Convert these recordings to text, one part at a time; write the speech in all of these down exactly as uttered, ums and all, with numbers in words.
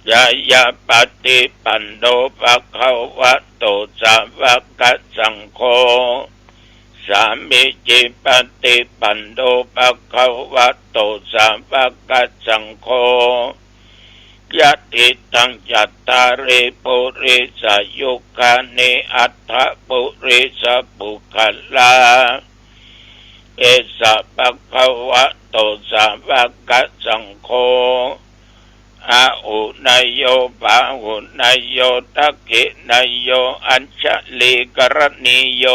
ยายาปฏิปันโน ภะคะวะโต สาวะกะสังโฆ สามีจิปฏิปันโน ภะคะวะโต สาวะกะสังโฆ ยะถิตัง จัตตาริ ปุริสายุคานิ อัฏฐะ ปุริสปุคคลา เอสะ ภะคะวะโต สาวะกะสังโฆ อาหุเนยโย ปาหุเนยโย ทักขิเนยโย อัญชลีกรณีโย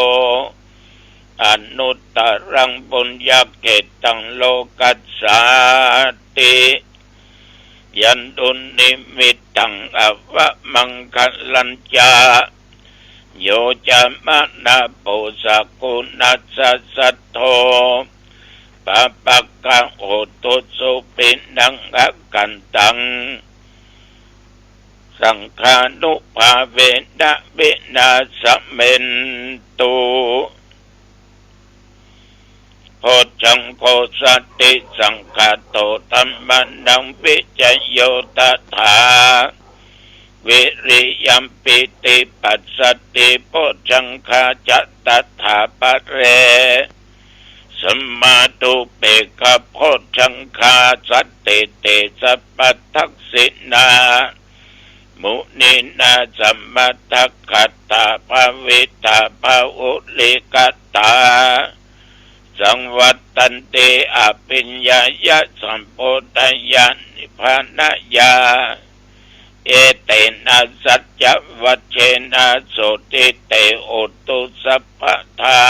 อนุตตรัง ปุญญะเขตัง โลกัสสาติ ยันตุนิมิตตัง อวะมังคะลัญจะ โยจะมะนา โปสะกุณัสสะ สัทโธ ปาปะกะโหตุ สุปินัง อะกันตัง สังฆานุภาเวนะ วินาสะเมนตุ โพชฌังโค สติสังคาโต ธัมมานัง วิจโย ตถา วิริยะ ปีติ ปัสสติ โพชฌังคาจะ ตถาปะเร สัมมาทูเปกขะโพชฌังคา สันติเต สัพพะทักขิณา มุนีนา สะมะทะกะตา ภาวิตา บาหุลีกะตา สังวัตตันติ อะภิญญายะ สัมโพธญา นิพพานญา เอเตนะ สัจจะวัจเจนะ โสตถิเต โหตุ สัพพะทา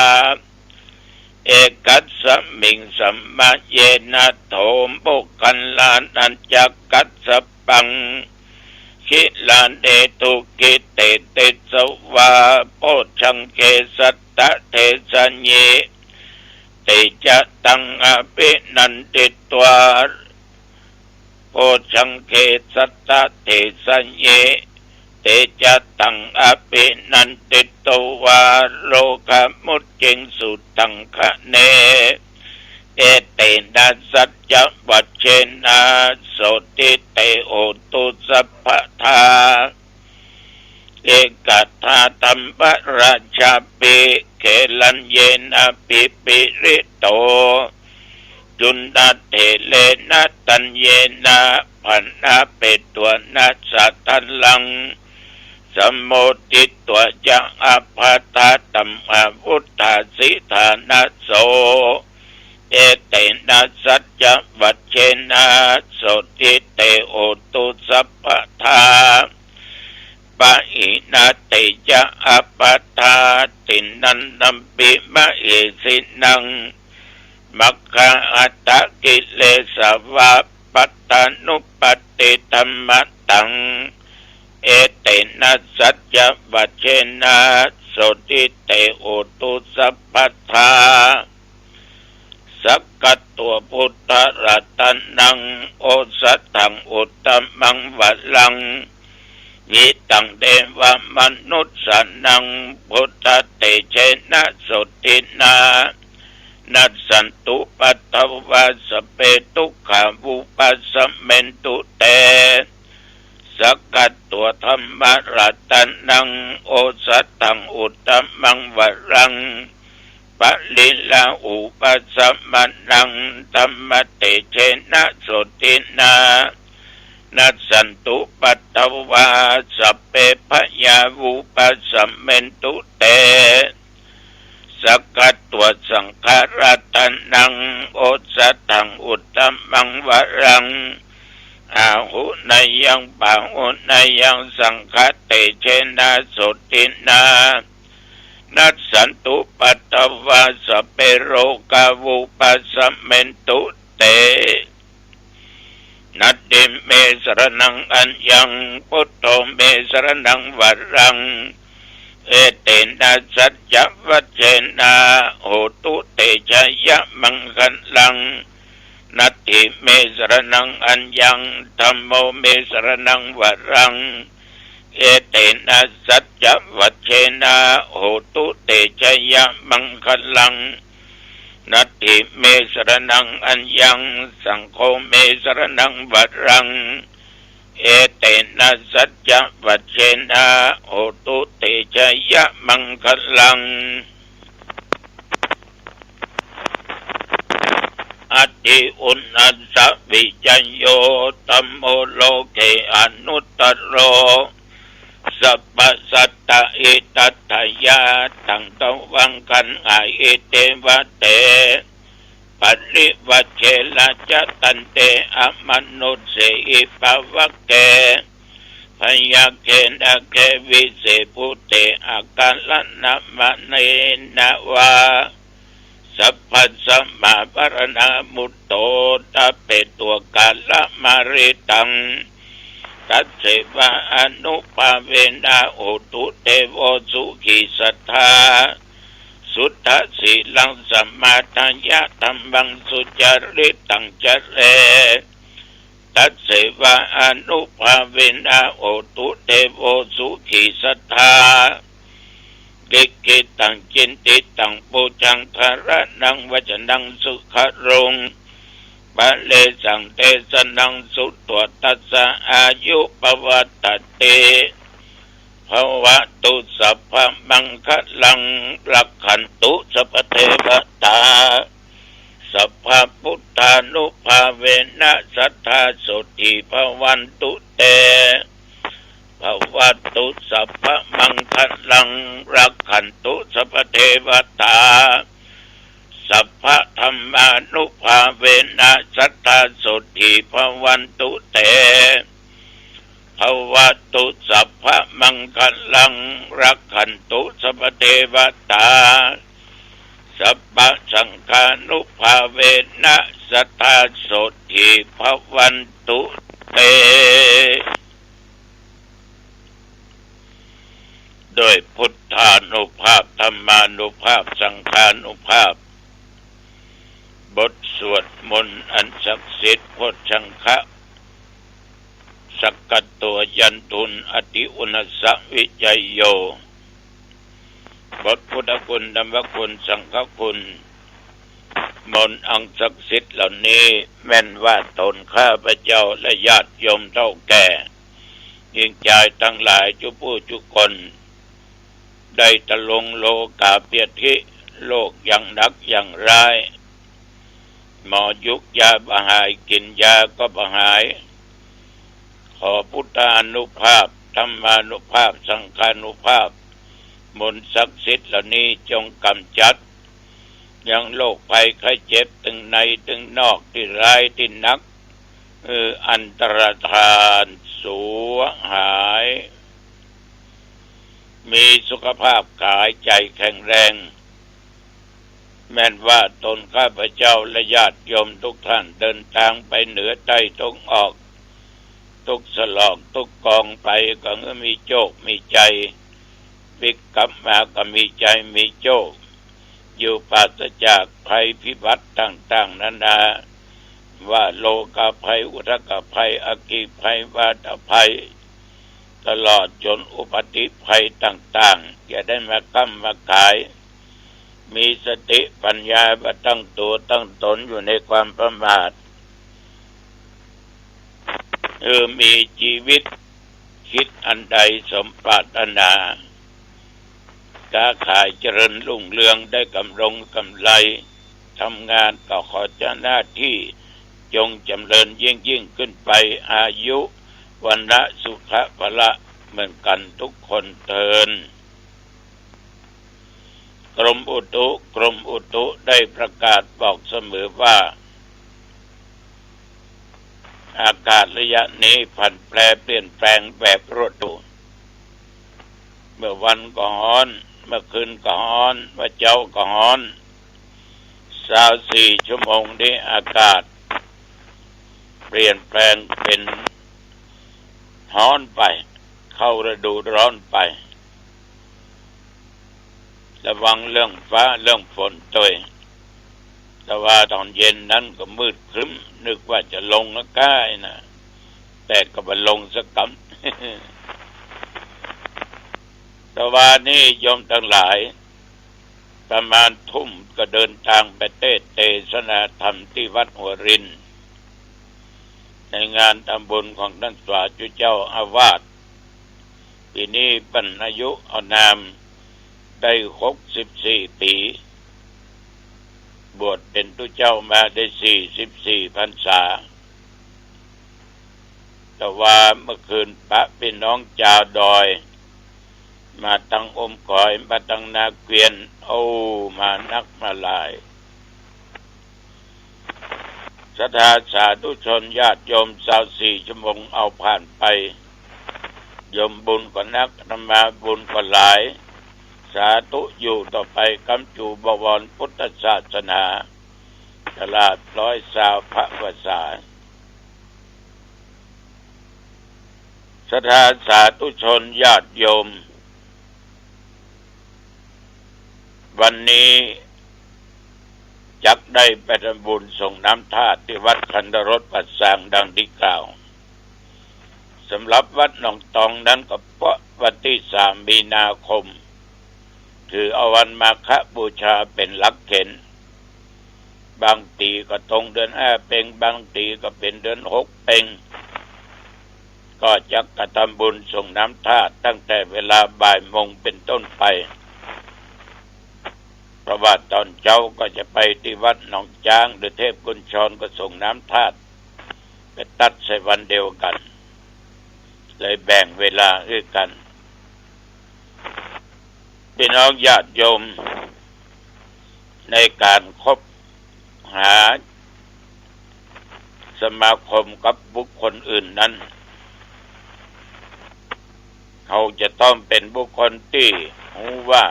เอกัสสะมิง สะมะเยนะ โถ โมคคัลลานัญจะกัสสะปัง กิลาเน ทุกขิเต ติสสะวา โพชฌังเข สัตตะเทสะยิ เตจะตัง อะภินันทิตวา โพชฌังเข สัตตะเทสะยิ เตจะตัง อะภินันทิตวา โรกะมุจจิงสุขังคะเน เอเตนะ สัจจะวัจเจนะ โสตถิเต โหตุ สัพพะทา เอกะทาธัมมะราชาปิ เขลัญเยนะ ปิปิริโต จุณฑะเถเรนะ ทัญเยนะ ปะนะเปตวะนะ สะทะลัง สะโมทิตวะ จะ อะปะทาธัมมา วุฑฒาสิธานะโส เอเตนะ สัจจะวัจเจนะ โสตถิเต โหตุ สัพพะทา ปะหินะ เตจะ อะปะทา ติณันนัมปิ มะเหสินัง มัคคาอะตะกิเลสาวา ปัตตานุปัตติธัมมะตัง เอเตนะ สัจจะวัจเจนะ โสตถิเต โหตุ สัพพะทา สักขะตวะ พุทธะรัตะนัง โอสะถัง อุตตะมังวะรัง หิตัง เดวะมะนุสสานัง พุทธะเตเจนะ โสตถินา นัสสันตุ ปัตถะวา สัพเพ ทุกขา วุปัสสะเมนตุ เต สักขะตวะ ธัมมะรัตะนัง โอสะถัง อุตตะมังวะรัง ปะริลาหุปัสสะมะนัง ธัมมะเตเจนะ โสตถินา นัสสันตุ ปัตถะวา สัพเพ พะยา วุปัสสะเมนตุ เต สักขะตวะ สังฆะรัตะนัง โอสะถัง อุตตะมังวะรัง อาหุเนยัง ปาหุเนยัง สังฆะเตเจนะ โสตถินา นัสสันตุ ปัตถะวา สัพเพ โรกา วุปัสสะเมนตุ เต นัตถิเม สะระณัง อัญญัง พุทโธ เม สะระณัง วะรัง เอเตนะ สัจจะวัจเจนะ โหตุ เต จะยะมังคะลัง นัตถิเม สะระณัง อัญญัง ธัมโม เม สะระณัง วะรัง เอเตนะ สัจจะวัจเจนะ โหตุ เต จะยะมังคะลัง นัตถิเม สะระณัง อัญญัง สังโฆ เม สะระณัง วะรัง เอเตนะสัจจะวัจเจนะ โหตุเตชะยะมังคะลัง อติอุณณัสสะวิจโย ธัมโมโลเกอนุตตโร สัพพะสัตตะอิทัตถะยะ ทัง ทวัง คันหา อิเตวะเต ปริวัจเจนะจะ ตันเต อมนุสเสหิ ภวะเก พยัคเข นะเข วิเส ภูเต อาการะนะมะเนนะวา สัพพัสสะมะ มะระณะมุตโต ทะเปตัว กาละมะริตัง ตัสเสวะอนุภาเวนะ โหตุเตโว สุขีสัตถา สุทธะสีลัง สมาทายะ ธัมมัง สุจาริตัง จะเร ตัสเสวะอนุภาเวนะ โหตุเตโว สุขีสัตถา ลิขิตัง จินติตัง ปูชัง ธารณัง วัจจะนัง สุขะรุง ปะเรสัง เตสะนัง สุตวัตตัสสะ อายุ ปะวัตตะติ ภะวะตุ สัพพะมังคะลัง รักขันตุ สัพพะเทวะตา สัพพะพุทธานุภาเวนะ สัตถา โสตถี ภะวันตุ เต ภะวะตุ สัพพะมังคะลัง รักขันตุ สัพพะเทวะตา สัพพะธัมมานุภาเวนะ สัตถา โสตถี ภะวันตุ เต ภะวะตุ สัพพะมังคะลัง รักขันตุ สัพพะเทวะตา สัพพะสังฆานุภาเวนะ สัตถา โสตถี ภะวันตุ เต ด้วยพุทธานุภาพ ธัมมานุภาพ สังฆานุภาพ บทสวดมนต์อันศักดิ์สิทธิ์ โพชฌังคะ สักกะโต ยันตุน อติอุณณัสสะ วิจโย บทพุทธคุณ ธัมมคุณ สังฆคุณ มนต์อันศักดิ์สิทธิ์เหล่านี้ แม่นว่าตนข้าพเจ้าและญาติโยมเฒ่าแก่ หญิงจายตังหลาย จุผู้จุคน ได้ตะลุงโลกาพยาธิ โรคอย่างหนักอย่างร้าย หมอยุกยาบ่หาย กิ๋นยาก็บ่หาย ขอพุทธานุภาพ ธัมมานุภาพ สังฆานุภาพ มนต์ศักดิ์สิทธิ์เหล่านี้จงกำจัด ยังโรคภัยไข้เจ็บ ตึงในตึงนอก ตี้ร้ายตี้หนัก เออ อันตรธานสูญหาย มีสุขภาพกายใจ๋แข็งแรง แม่นว่าตนข้าพเจ้าและญาติโยมทุกท่าน เดินตางไปเหนือใต้ตะวันออก ตุ๊กสลอกตุ๊กกองไป ก็หื้อมีโจคมีชัย ปิ๊กกลับมาก็มีชัยมีโจค อยู่ปราศจากภัยพิบัติต่างๆ นานา ว่าโรคภัย อุทกภัย อัคคีภัย วาตภัย ตลอดจนอุบัติภัยต่างๆ อย่าได้มาค้ำมาขาย มีสติปัญญามาตั้งตัวตั้งตนอยู่ในความประมาท เออ มีชีวิต คิดอันใดสมปรารถนา ค้าขายเจริญรุ่งเรือง ได้กำรงกำไร ทำงานก็ขอเจ้าหน้าที่จงจำเริญยิ่งๆ ขึ้นไป อายุ วรรณะ สุขะ พละ เหมือนกันทุกคนเทอญ กรมอุตุ กรมอุตุได้ประกาศบอกเสมอว่า อากาศระยะนี้ผันแปรเปลี่ยนแปลงแบบรวดเร็ว เมื่อวันก็ฮ้อน เมื่อคืนก็ฮ้อน เมื่อเจ๊าก็ฮ้อน ซาวสี่ชั่วโมงนี้อากาศเปลี่ยนแปลงเป็นฮ้อนไป เข้าฤดูร้อนไป ระวังเรื่องฟ้าเรื่องฝนตวย แต่ว่าต๋อนเย็นนั้นก็มืดครึ้ม นึกว่าจะลงก็ใก้นะ แต่ก็บ่ลงสักกำ แต่ว่านี้โยมตังหลาย ประมาณทุ่มก็เดินตางไปเตสน์เตสนาธรรมตี้วัดหัวริน ใน ในงานทำบุญของต้านสาธุเจ้าอาวาส ปี๋นี้เปิ้นอายุอานามได้หกสิบสี่ปี๋ บวชเป๋นตุ๊เจ้ามาได้สี่สิบสี่พรรษา แต่ว่าเมื่อคืนปะปี้น้องจาวดอย มาตังอมก๋อย มาตังนาเกวียน โอ้ มานักมาหลาย ศรัทธาสาธุชนญาติโยม ซาวสี่ชั่วโมงเอาผ่านไป โยมบุญก็นัก อาตมาบุญก็หลาย สาธุอยู่ต่อไป ก๋ำจูบวรพุทธศาสนา ตลอดร้อยซาวพรรษา ศรัทธาสาธุชนญาติโยม วันนี้จักได้ไปทำบุญสรงน้ำธาตุตี้วัดคันธารสป่าซางดังตี้กล่าว สำหรับวัดหนองตองนั้นก็เป๋นวันตี้สามมีนาคม ถือเอาวันมาฆบูชาเป๋นหลักเก๋ณฑ์ บางปี๋ก็ตรงเดือนห้าเป็ง บางปี๋ก็เป๋นเดือนหกเป็ง ก็จักกระทำบุญสรงน้ำธาตุตั้งแต่เวลาบ่ายโมงเป๋นต้นไป เพราะว่าต๋อนเจ๊าก็จะไปตี้วัดหนองจ๊าง หรือเทพกุญชร ก็สรงน้ำธาตุ ไปตั๊ดใส่วันเดียวกั๋น เลยแบ่งเวลาหื้อกั๋น ปี้น้องญาติโยม ในก๋านคบหาสมาคมกับบุคคลอื่นนั้น เฮาจะต้องเป๋นบุคคลตี้ฮู้ว่า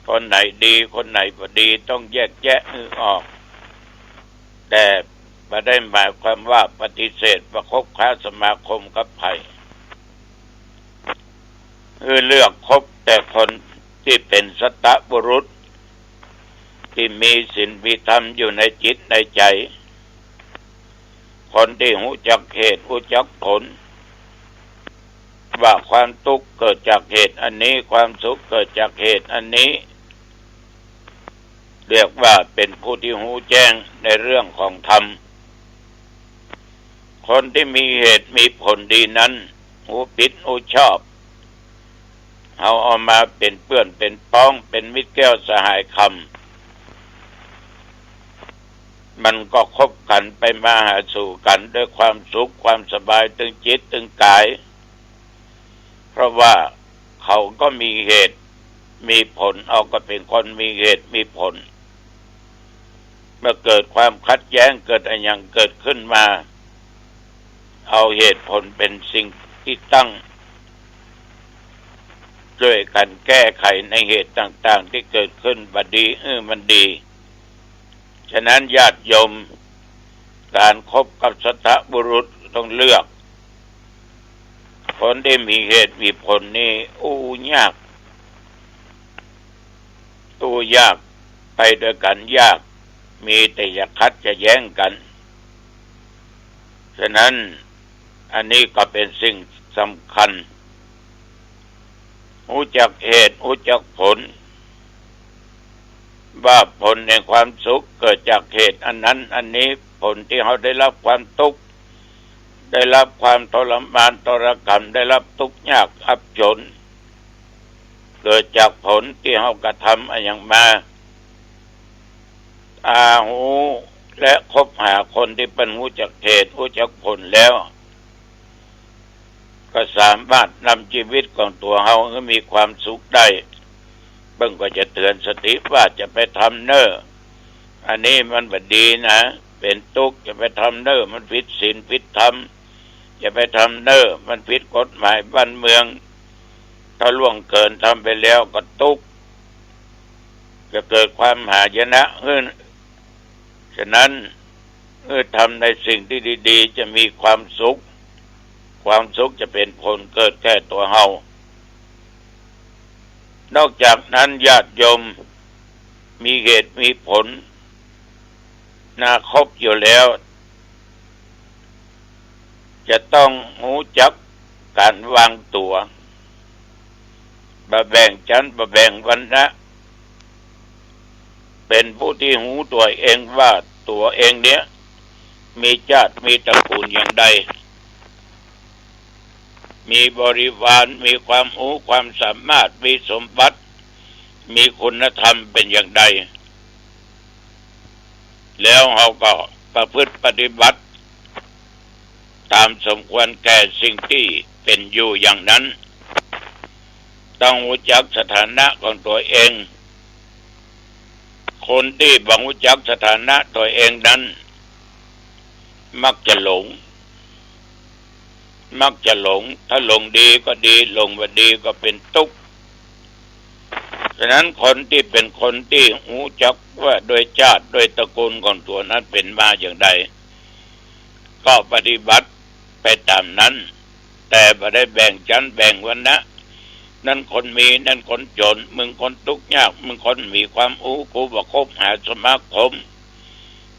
คนไหนดี คนไหนบ่ดี ต้องแยกแยะหื้อออก แต่บ่ได้หมายความว่าปฏิเสธว่าคบค้าสมาคมกับใผ คือเลือกคบแต่คนตี้เป๋นสัตบุรุษ ตี้มีศีลมีธรรมอยู่ในจิตในใจ๋ คนตี้ฮู้จักเหตุฮู้จักผล ว่าความตุ๊กข์เกิดจากเหตุอันนี้ ความสุขเกิดจากเหตุอันนี้ เรียกว่าเป๋นผู้ตี้ฮู้แจ้งในเรื่องของธรรม คนตี้มีเหตุมีผลดีนั้น ฮู้ผิดฮู้ชอบ เฮาเอามาเป๋นเปื้อนเป๋นป๊อง เป๋นมิตรแก้วสหายคำ มันก็คบกั๋นไปมาหาสู่กั๋นด้วยความสุขความสบายตึงจิตตึงก๋าย เพราะว่าเขาก็มีเหตุมีผล เฮาก็เป๋นคนมีเหตุมีผล เมื่อเกิดความขัดแย้ง เกิดอะหยังเกิดขึ้นมา เอาเหตุผลเป๋นสิ่งตี้ตั้ง จ้วยกั๋นแก้ไขในเหตุต่างๆ ตี้เกิดขึ้น บ่ดี เออ มันดี ฉะนั้นญาติโยม ก๋านคบกับสัตบุรุษต้องเลือก คนตี้มีเหตุมีผลนี่อู้ยาก อู้ยาก ไปด้วยกั๋นยาก มีแต่จะขัดจะแย้งกั๋น ฉะนั้นอันนี้ก็เป๋นสิ่งสำคัญ ฮู้จักเหตุ ฮู้จักผล ว่าผลแห่งความสุขเกิดจากเหตุอันนั้นอันนี้ ผลตี้เฮาได้รับความตุ๊กข์ ได้รับความทรมานทรกรรม ได้รับตุ๊กข์ยากอับจน เกิดจากผลตี้เฮากระทำอะหยังมา ถ้าฮู้และคบหาคนตี้เปิ้นฮู้จักเหตุ ฮู้จักผลแล้ว ก็สามารถนำจีวิตของตั๋วเฮาหื้อมีความสุขได้ เปิ้นก็จะเตื๋อนสติว่า จะไปทำเน่อ อันนี้มันบ่ดีนะ เป๋นตุ๊กข์ จะไปทำเน่อ มันผิดศีลผิดธรรม จะไปทำเน่อ มันผิดกฎหมายบ้านเมือง ถ้าล่วงเกินทำไปแล้วก็ตุ๊กข์ จะเกิดความหายนะหื้อ ฉะนั้น เมื่อทำในสิ่งตี้ดีๆ จะมีความสุข ความสุขจะเป๋นผลเกิดแก่ตั๋วเฮา นอกจากนั้นญาติโยม มีเหตุมีผล นาคบอยู่แล้ว จะต้องฮู้จักก๋านวางตั๋ว บ่แบ่งจั๊น บ่แบ่งวรรณะ เป๋นผู้ตี้ฮู้ตั๋วเองว่าตั๋วเองเนี่ย มีจ้าด มีตระกูลอย่างใด มีบริวาร มีความฮู้ความสามารถ มีสมบัติ มีคุณธรรมเป๋นอย่างใด แล้วเฮาก็ประพฤติปฏิบัติต๋ามสมควรแก่สิ่งตี้เป๋นอยู่อย่างนั้น ต้องฮู้จักสถานะของตั๋วเอง คนตี้บ่ฮู้จักสถานะตั๋วเองนั้น มักจะหลง มักจะหลง ถ้าหลงดีก็ดี หลงบ่ดีก็เป๋นตุ๊กข์ ฉะนั้นคนตี้เป๋นคนตี้ฮู้จักว่าโดยจ้าด โดยตระกูลของตั๋วนั้นเป๋นมาอย่างใด ก็ปฏิบัติไปต๋ามนั้น แต่บ่ได้แบ่งชั้นแบ่งวรรณะ นั้นคนมี นั้นคนจ๋น มึงคนตุ๊กข์ยาก มึงคนมีความฮู้ กูบ่คบหาสมาคม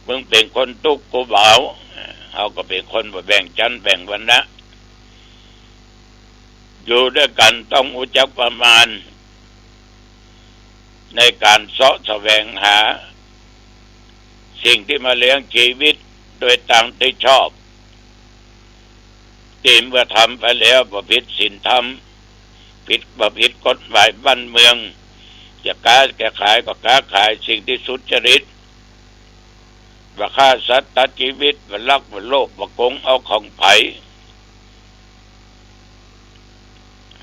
มึงเป๋นคนตุ๊กข์ กูบ่เอา เฮาก็เป๋นคนบ่แบ่งชั้นแบ่งวรรณะ อยู่ด้วยกั๋นต้องฮู้จักประมาณ ในก๋านเซาะแสวงหา สิ่งตี้มาเลี้ยงจีวิตโดยตางตี้ชอบ ตี้เมื่อทำไปแล้วบ่ผิดศีลธรรม ผิด บ่ผิดกฎหมายบ้านเมือง จะก๊าจะขายก็ก๊าขายสิ่งตี้สุจริต บ่ฆ่าสัตว์ตัดจีวิต บ่ลัก บ่โลภ บ่โก๋งเอาของใผ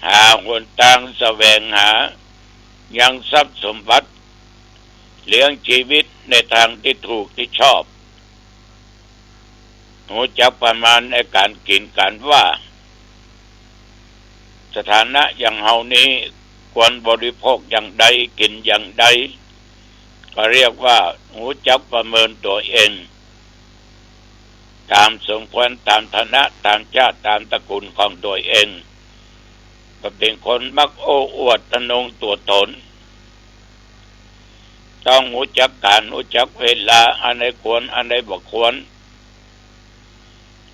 หาหนตางแสวงหายังทรัพย์สมบัติ เลี้ยงจีวิตในตางตี้ถูกตี้ชอบ ฮู้จักประมาณในก๋านกิ๋นก๋านว่า สถานะอย่างเฮานี้ควรบริโภคอย่างใด กิ๋นอย่างใด ก็เรียกว่าฮู้จักประเมินตั๋วเอง ต๋ามสมควร ต๋ามฐานะ ต๋ามจ้าด ต๋ามตระกูลของตั๋วเอง บ่เป๋นคนมักโอ้อวดทะนงตั๋วต๋น ต้องฮู้จักก๋าล ฮู้จักเวลา อันใดควร อันใดบ่ควร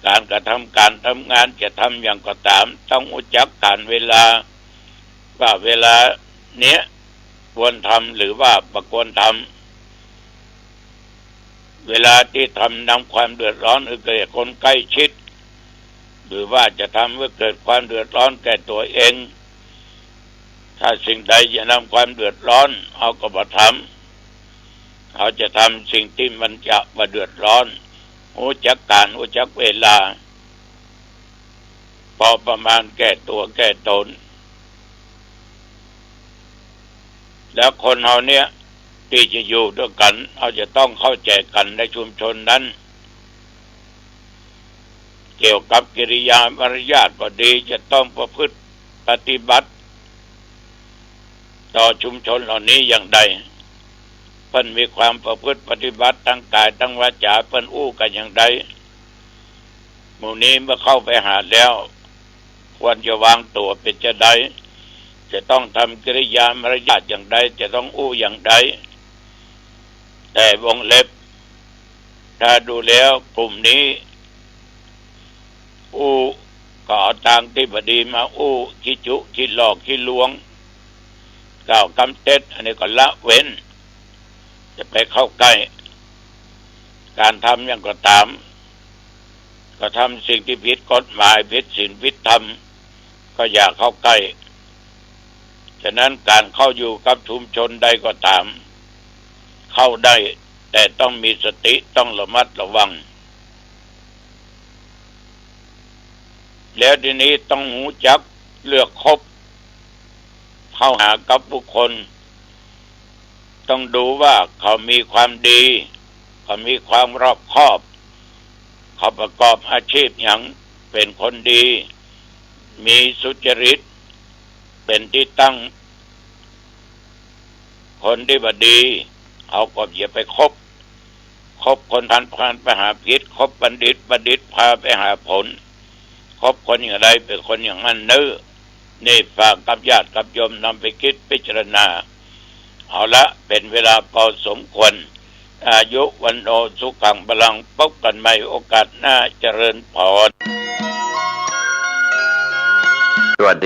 ก๋านกระทำก๋านทำงานจะทำอย่างก็ต๋าม ต้องฮู้จักก๋าลเวลา ว่าเวลาเนี้ยควรทำหรือว่าบ่ควรทำ เวลาตี้ทำนำความเดือดร้อนหื้อแก่คนใก้ชิด หรือว่าจะทำหื้อเกิดความเดือดร้อนแก่ตั๋วเอง ถ้าสิ่งใดจะนำความเดือดร้อน เฮาก็บ่ทำ เฮาจะทำสิ่งตี้มันจะบ่เดือดร้อน ฮู้จักก๋าล ฮู้จักเวลา พอประมาณแก่ตั๋วแก่ต๋น แล้วคนเฮาเนี้ยตี้จะอยู่ด้วยกั๋น เฮาจะต้องเข้าใจ๋กั๋นในชุมชนนั้น เกี่ยวกับกิริยามารยาทก็ดี จะต้องประพฤติปฏิบัติต่อชุมชนเหล่านี้อย่างใด เปิ้นมีความประพฤติปฏิบัติตางก๋ายตางวาจ๋า เปิ้นอู้กั๋นอย่างใด หมู่นี้เมื่อเข้าไปหาแล้ว ควรจะวางตั๋วเป๋นจาใด จะต้องทำกิริยามารยาทอย่างใด จะต้องอู้อย่างใด แต่วงเล็บ ถ้าดูแล้วกลุ่มนี้ อู้ก็เอาตางตี้บ่ดีมาอู้ ขี้จุ ขี้หลอก ขี้ลวง กล่าวกำเท็จ อันนี้ก็ละเว้น จะไปเข้าใก้ ก๋านทำอย่างก็ต๋าม กระทำสิ่งตี้ผิดกฎหมาย ผิดศีล ผิดธรรม ก็อย่าเข้าใก้ ฉะนั้นก๋านเข้าอยู่กับชุมชนใดก็ต๋าม เข้าได้ แต่ต้องมีสติ ต้องระมัดระวัง แล้วทีนี้ต้องฮู้จักเลือกคบ เข้าหากับบุคคล ต้องดูว่าเขามีความดี เขามีความรอบคอบ เขาประกอบอาชีพหยัง เป๋นคนดี มีสุจริต เป๋นตี้ตั้ง คนตี้บ่ดี เฮาก็อย่าไปคบ คบคนตี้พาไปหาผิด คบบัณฑิต บัณฑิตพาไปหาผล คบคนอย่างใดเป๋นคนอย่างนั้นเน้อ นี่ฝากกับญาติกับโยมนำไปคิดพิจารณา เอาละ เป๋นเวลาพอสมควร อายุ วัณโณ สุขัง พลัง พบกั๋นใหม่โอกาสหน้า เจริญพร สวัสดี